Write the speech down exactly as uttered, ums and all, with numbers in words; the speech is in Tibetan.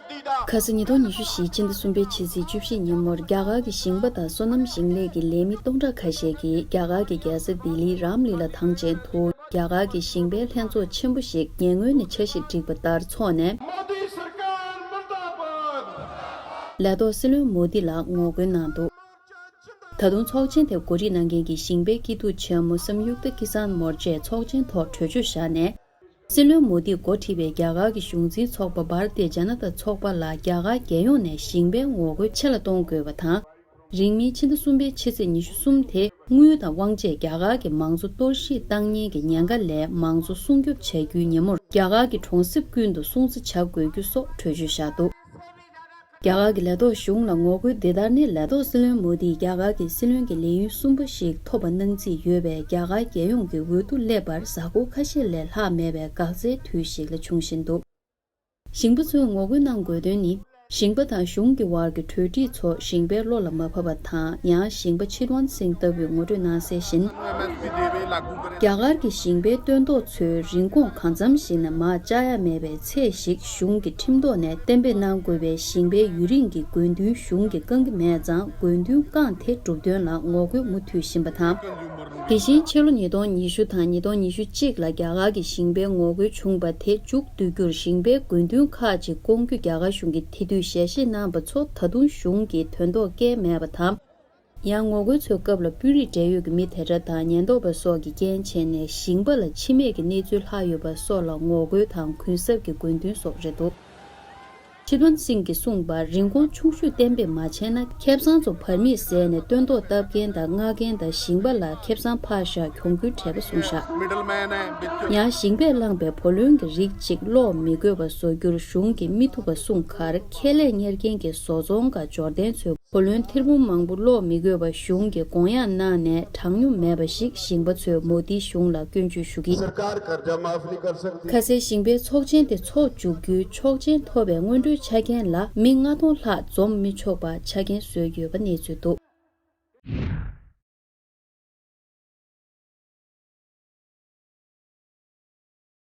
ཁ་སང་ཉིས་སྟོང་ཉི་ཤུ་བཞི་ཕྱི་ཟླ་གསུམ་པའི་ཕྱི་ཚེས་བཅུ་བཞི་ཉིན་མོར་རྒྱ་གར་གྱི་ཞིང་པ་དང་སོ་ནམ་ཞིང་ལས་ཀྱི་ལས་མི་སྟོང་ཕྲག་ཁ་ཤས་ཀྱིས་རྒྱ་གར་གྱི་རྒྱལ་ས་ལྡི་ལིའི་རམ་ལི་ལ་ཐང་ཆེན་དུ་རྒྱ་གར་གྱི་ཞིང་པའི་ལྷན་ཚོགས་ཆེན་པོ་ཞིག་ཉེ་སྔོན་ནས་འཆར་གཞི་བསྒྲིགས་པ་ལྟར་འཚོགས་ནས། མོ་དི་སར་ཀར་མུར་དཱ་བཱད། ལས་ཐོག་སྲིད་བློན་མོ་དི་ལ་ངོ་རྒོལ་གནང་འདུག་ད་དུང་ཚོགས་ཆེན་དེ་གོ་སྒྲིག་གནང་མཁན་གྱི་ཞིང་པའི་སྐྱིད་སྡུག་ཆེན་མོ་སམ་ཡུག་ཏི་ཀི་སན་མོར་ཅས་ཚོགས་ཆེན་ཐོག་གྲོས་ཆོད་བཞག་ནས། སྲིད་བློན་མོ་དིས་འགོ་ཁྲིད་པའི་རྒྱ་གར་གྱི་གཞུང་འཛིན་ཚོགས་པ་བྷར་ཏི་ཇ་ན་ཏ་ཚོགས་པ་ལ་རྒྱ་གར་རྒྱལ་ཡོངས་ནས་ཞིང་པའི་ངོ་རྒོལ་ཆེ་ལ་གཏོང་དགོས་པ་དང་། རིང་མིན་ཕྱི་ཟླ་གསུམ་པའི་ཕྱི་ཚེས་ཉི་ཤུ་གསུམ་དེ་དངུལ་དང་དབང་ཆས་རྒྱ་གར་གྱི་མང་གཙོ་གཏོར་བཤིག་བཏང་ཉེན་གྱི་ཉེན་ཁ་ལས་མང་གཙོ་སྲུང་སྐྱོབ་བྱ་རྒྱུའི་ཉིན་མོར་རྒྱ་གར་གྱི་གྲོང་གསེབ་ཀུན་ཏུ་སྲུང་བརྩི་བྱ་དགོས་རྒྱུ་སོགས་གྲོས་ཆོད་བཞག་འདུག་རྒྱ་གར་གྱི་ལས་ཐོག་གཞུང་ལ་ངོ་རྒོལ་འདི་ལྟར་ནི་ལས་ཐོག་སྲིད་བློན་མོ་དིས་རྒྱ་གར་གྱི་སྲིད་བློན་གྱི་ལས་ཡུན་གསུམ་པ་ཞིག་ཐོབ་པ་གནང་རྩིས་ཡོད་པས་རྒྱ་གར་རྒྱལ་ཡོངས་ཀྱི་འོས་བསྡུ་སླེབས་པར་གཟའ་འཁོར་ཁ་ཤས་ལས་ལྷག་མེད་པའི་འགག་རྩའི་དུས་ཤིག་ལ་འབྱུང་བཞིན་འདུག་ཞིང་པ་ཚོས་ངོ་རྒོལ་གནང་དགོས་དོན་ནི། ཞིང་པ་དང་གཞུང་གི་བར་གྱི་གྲོས་འགྲིག་ཚོ་ཞིང་པའི་བློ་ལ་མ་བབས་པ་དང་། ཡང་ཞིང་པ་ཆི་ཏུ་ཝན་སིང་ལྟ་བུས་ངོ་སྤྲོད་གནང་གསལ་བཞིན། རྒྱ་གར་གྱི་ཞིང་པའི་སྟོན་ཐོག་ཚོའི་རིན་གོང་གང་འཚམ་ཞིག་ནས་མར་བཅག་ཡ་མེད་པའི་ཚད་ཞིག་གཞུང་གི་ཁྲིམས་ཐོག་ནས་གཏན་འབེབས་གནང་དགོས་པའི་ཞིང་པའི་ཡུན་རིང་གི་དགོས་འདུན་གཞུང་གིས་བསྐང་གི་མེད་ཙང་། དགོས་འདུན་བསྐངས་དེ་སྒྲུབ་དོན་ལ་ངོ་རྒོལ་མུ་མཐུད་བཞིན་པ་དང་། དེ་བཞིན་ཕྱི་ལོ་ཉིས་སྟོང་ཉི་ཤུ་དང་ཉིས་སྟོང་ཉི་ཤུ་གཅིག་ལ་རྒྱ་གར་གྱི་ཞིང་པའི་ངོ་རྒོལ་བྱུང་བ་དེ་མཇུག་བསྡུ་རྒྱུར་ཞིང་པའི་དགོས་འདུན་ཁག་ཅིག་སྐོང་རྒྱུ་རྒྱ་གར་གཞུང་གིས་དེ་དུས་ཞལ་བཞེས་གནང་བ་ཚོ་ད་དུང་གཞུང་གིས་དོན་ཐོག་བཀལ་མེད་པ་དང་། ཡང་ངོ་རྒོལ་ཚོའི་སྐབས་ལ་དཔོན་རིགས་བགྲེས་ཡོད་ཀྱི་མི་དེ་འདྲ་དང་ཉེན་རྟོག་པ་སོགས་ཀྱིས་རྐྱེན་བྱས་ནས་ཞིང་པ་ལ་འཆི་རྨས་ཀྱི་གནས་ཚུལ་ལྷག་ཡོད་པ་སོགས་ལ་ངོ་རྒོལ་དང་གུན་གསབ་ཀྱི་དགོས་འདུན་སོགས་རེད་འདུག་ཆི་ཏུ་ཝན་སིང་གིས་གསུངས་པར། རིན་གོང་ཆུང་ཤོས་གཏན་འབེབས་མ་བྱས་ན། ཁེ་བཟང་ཚོ་བར་མིས་བཟས་ནས་སྟོན་ཐོག་བཏབ་མཁན་དང་མངགས་མཁན་དང་ཞིང་པ་ལ་ཁེ་བཟང་ཕར་བཞག་གྱོང་གུན་སྤྲད་པ་གསུངས་བཞག་ཡང་ཞིང་པས་བླངས་པའི་བུ་ལོན་གྱི་རིགས་གཅིག་གློག་མི་དགོས་པ་བཟོ་རྒྱུར་གཞུང་གིས་མི་ཐུབ་པ་གསུངས་ཁར། ཁེ་ལས་གཉེར་མཁན་གྱི་བཟོ་ཚོང་དང་འབྱོར་ལྡན་ཚོའི་བུ་ལོན་ཐེར་འབུམ་མང་པོ་གློག་མི་དགོས་པ་གཞུང་གིས་དགོངས་ཡངས་གནང་ནས་དྲག་སྙོམས་མེད་པ་ཞིག་ཞིང་པ་ཚོས་མོ་དིའི་གཞུང་ལ་སྐྱོན་བརྗོད་ཞུ་གི། ཁ་སའི་ཞིང་པའི་ཚོགས་ཆེན་དེ་འཚོགས་འཇུག་རྒྱུའི་ཆོག་མཆན་ཐོབ་པའི་སྔོན་འགྲོའི་ཆ་རྐྱེན་ལ་མི་ལྔ་སྟོང་ལྷག་འཛོམས་མི་ཆོག་པ་ཆ་རྐྱེན་བཟོས་ཡོད་པ་གནས་ཚུལ་འདུག